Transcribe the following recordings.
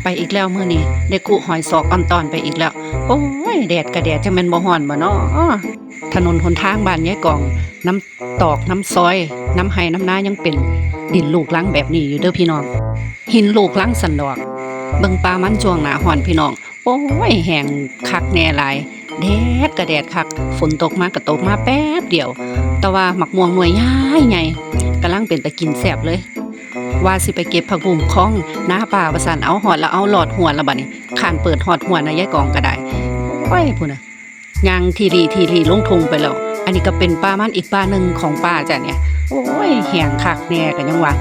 ໄປອີກແລ້ວມື້ນີ້ ໄດ້ກຸຫອຍສອກອອນຕອນໄປອີກແລ້ວ. ໂອ້ຍ ແດດກະແດດ ຈັກແມ່ນບໍ່ຮ້ອນບໍ່ນໍ. ຖະໜົນຫົນທາງບ້ານຍາຍກອງ ນຳຕອກ ນຳຊອຍ ນຳໄຮ່ນຳນາ ຍັງເປັນດິນລູກລັງແບບນີ້ຢູ່ເດີພີ່ນ້ອງ ຫີນລູກລັງຊັ້ນດອກ. ເບິ່ງປ່າມັນຊ່ວງໜ້າຮ້ອນພີ່ນ້ອງ ໂອ້ຍ ແຫ້ງຄັກແນ່ຫຼາຍ. ແດດກະແດດຄັກ ຝົນຕົກມາກະຕົກມາແປັບດຽວ ແຕ່ວ່າໝາກມ່ວງໜ່ວຍໃຫຍ່ໆ ກຳລັງເປັນຕາກິນແຊບເລີຍ. ວ່າຊິໄປເກັບຜັກບຸ້ງຄອງນາປ້າວ່າຊັ້ນ ເອົາ ຮອດລະເອົາ ລອດຮົ້ວລະບາດນີ້ ຄ້ານເປີດຮອດຮົ້ວນະ ຍາຍກອງກະໄດ້. ໂອ້ຍ ພຸ້ນນະ ຍ່າງທີລີທີລີລົງທົ່ງໄປແລ້ວ. ອັນນີ້ກະເປັນປ່າມັນອີກປ່າໜຶ່ງຂອງປ້າຈ້ະເນຍ. ໂອ້ຍ ແຫ້ງຄັກແນ່ ກະຍັງວ່າ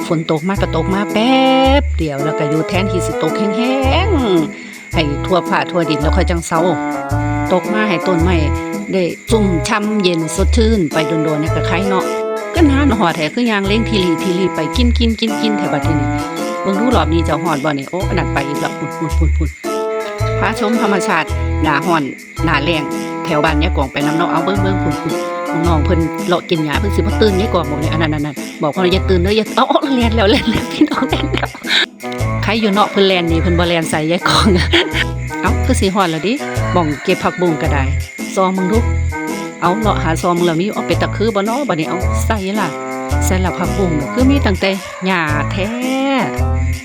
ຝົນຕົກມາກະຕົກມາແປັບດຽວ ລະກະຢຸດ ແທນທີ່ຊິຕົກແຮງໆ ໃຫ້ທົ່ວຟ້າທົ່ວດິນແລ້ວຄ່ອຍຈັ່ງເຊົາ. ຕົກມາໃຫ້ຕົ້ນໄມ້ໄດ້ຊຸ່ມຊ່ຳເຢັນສົດຊື່ນໄປດົນໆ ກະໄຄເນາະ. ກະນານຮອດແທ້ ຄືຍ່າງເລັງທີລີທີລີໄປ ກິນໆໆໆ ແທ້ບາດທີນີ້. ເບິ່ງດູລອບນີ້ຈະຮອດບໍ່ນີ້. ໂອ້ ອັນນັ້ນໄປອີກແລ້ວ ພຸ້ນໆໆໆ. ພາຊົມທຳມະຊາດໜ້າຮ້ອນໜ້າແລ້ງ ແຖວບ້ານຍາຍກອງໄປນຳເນາະ. ເອົາ ເບິ່ງໆ ພຸ້ນໆ ນ້ອງໆເພິ່ນເລາະກິນຫຍ້າ ເພິ່ນຊິບໍ່ຕື່ນຍາຍກອງບໍ່ນີ້. ອັນນັ້ນໆໆ ບອກເພິ່ນວ່າຢ່າຕື່ນເດີ ຢ່າ ເອົາໆ ແລ່ນແລ້ວ ແລ່ນແລ້ວ ພີ່ນ້ອງ ແລ່ນແລ້ວ. ໄຄຢູ່ເນາະ ເພິ່ນແລ່ນໜີ ເພິ່ນບໍ່ແລ່ນໃສ່ຍາຍກອງ. ເອົ້າ ຄືຊິຮອດແລ້ວເດ ໝ່ອງເກັບຜັກບຸ້ງກະໄດ້. ຊອມເບິ່ງດູ ເອົາ ເລາະຫາຊອມເບິ່ງແລ້ວມີ ເອົາ ເປັນຕາຄືບໍ່ນໍບາດນີ້. ເອົາ ໃສ່ລະ ໃສ່ລະຜັກບຸ້ງ ຄືມີຕັ້ງແຕ່ຫຍ້າແທ້.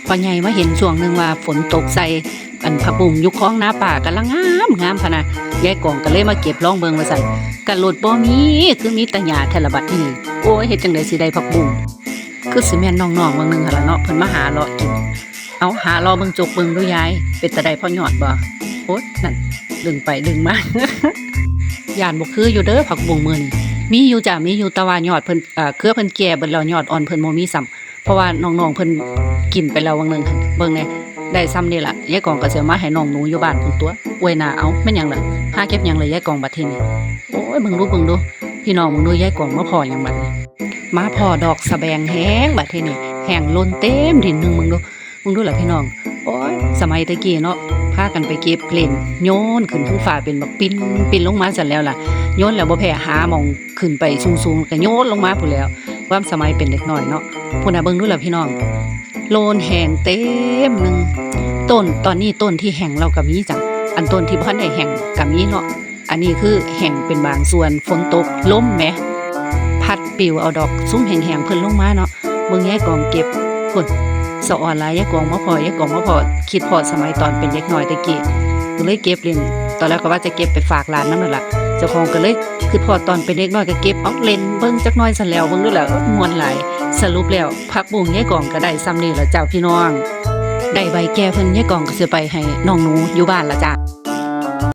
ພໍ່ໃຫຍ່ມາເຫັນຊ່ວງໜຶ່ງວ່າຝົນຕົກໃສ່ ອັນ ຜັກບຸ້ງຢູ່ຄອງນາປ້າກຳລັງງາມໆ ພະນະ. ຍາຍກອງກະເລີຍມາເກັບລອງເບິ່ງວ່າຊັ້ນ ກະຫຼຸດບໍ່ມີ ຄືມີແຕ່ຫຍ້າແທ້ລະບາດທີນີ້. ໂອ້ຍ ເຮັດຈັ່ງໃດຊິໄດ້ຜັກບຸ້ງ ຄືຊິແມ່ນນ້ອງໆ ຫວ່າງໜຶ່ງຫັ້ນລະເນາະ ເພິ່ນມາຫາເລາະກິນ. ເອົາ ຫາເລາະເບິ່ງ ຈົກເບິ່ງດູຍາຍ ເປັນຕາໄດ້ພໍຍອດບໍ່? ໂອ້ຍ ນັ້ນ ດຶງໄປດຶງມາ ຢ້ານບໍ່ຄືຢູ່ເດີຜັກບຸ້ງມື້ນີ້. ມີຢູ່ຈ້າ ມີຢູ່ ແຕ່ວ່າຍອດເພິ່ນ ເອີ ເຄືອເພິ່ນແກ່ເບິດແລ້ວ ຍອດອ່ອນເພິ່ນບໍ່ມີຊ້ຳ ເພາະວ່ານ້ອງໆເພິ່ນກິນໄປແລ້ວຫວ່າງໜຶ່ງ. ເບິ່ງແນ່ ໄດ້ຊ່ຳນີ້ລະ ຍາຍກອງກະຊິເອົາມາໃຫ້ນ້ອງໜູຢູ່ບ້ານພຸ້ນຕົວະ. ອວຍໜ້າ ເອົ້າ ແມ່ນຫຍັງລະ ຫາເກັບຫຍັງລະຍາຍກອງບາດທີນີ້. ໂອ້ຍ ເບິ່ງດູ ເບິ່ງດູ ພີ່ນ້ອງເບິ່ງດູ ຍາຍກອງມາພໍ້ຫຍັງບາດນີ້. ມາພໍ້ດອກສະແບງແຫ້ງບາດທີນີ້ ແຫ້ງຫຼົ່ນເຕັມດິນໜຶ່ງ ເບິ່ງດູ ເບິ່ງດູລະພີ່ນ້ອງ. ໂອ້ຍ ສະໄໝແຕ່ກີ້ເນາະ ພາກັນໄປເກັບຫຼິ້ນ ໂຍນຂຶ້ນເທິງຟ້າເປັນບັກປິ່ນປິ່ນລົງມາຊັ້ນແລ້ວລະ ໂຍນແລ້ວບໍ່ແພ້ ຫາໝ່ອງຂຶ້ນໄປສູງໆ ກະໂຍນລົງມາພຸ້ນແລ້ວ. ຄວາມສະໄໝເປັນເດັກນ້ອຍເນາະ. ພຸ້ນນະ ເບິ່ງດູລະພີ່ນ້ອງ ໂລນແຫ້ງເຕັມໜຶ່ງ. ຕົ້ນ ຕອນນີ້ຕົ້ນທີ່ແຫ້ງແລ້ວກະມີຈ້າ ອັນຕົ້ນທີ່ບໍ່ທັນໄດ້ແຫ້ງກະມີເນາະ. ອັນນີ້ຄືແຫ້ງເປັນບາງສ່ວນ ຝົນຕົກ ລົມແໝ ພັດປິວເອົາດອກຊຸມແຫ້ງໆເພິ່ນລົງມາເນາະ. ເບິ່ງຍາຍກອງເກັບ ພຸ້ນ ສະອອນຫຼາຍ ຍາຍກອງມາພໍ້ ຍາຍກອງມາພໍ້ ຄິດພໍ້ສະໄໝຕອນເປັນເດັກນ້ອຍແຕ່ກີ້ ກະເລີຍເກັບຫຼິ້ນ. ຕອນແລກກະວ່າຈະເກັບໄປຝາກຫຼານນຳນັ້ນລະ ເຈົ້າຂອງກະເລີຍຄິດພໍ້ຕອນເປັນເດັກນ້ອຍກະເກັບເອົາຫຼິ້ນເບິ່ງຈັກໜ້ອຍຊັ້ນແລ້ວ. ເບິ່ງດູລະ ມ່ວນຫຼາຍ. ສະຫຼຸບແລ້ວຜັກບຸ້ງຍາຍກອງກະໄດ້ຊ່ຳນີ້ລະເຈົ້າພີ່ນ້ອງ. ໄດ້ໃບແກ່ເພິ່ນ ຍາຍກອງກະຊິໄປໃຫ້ນ້ອງໜູຢູ່ບ້ານລະຈ້າ.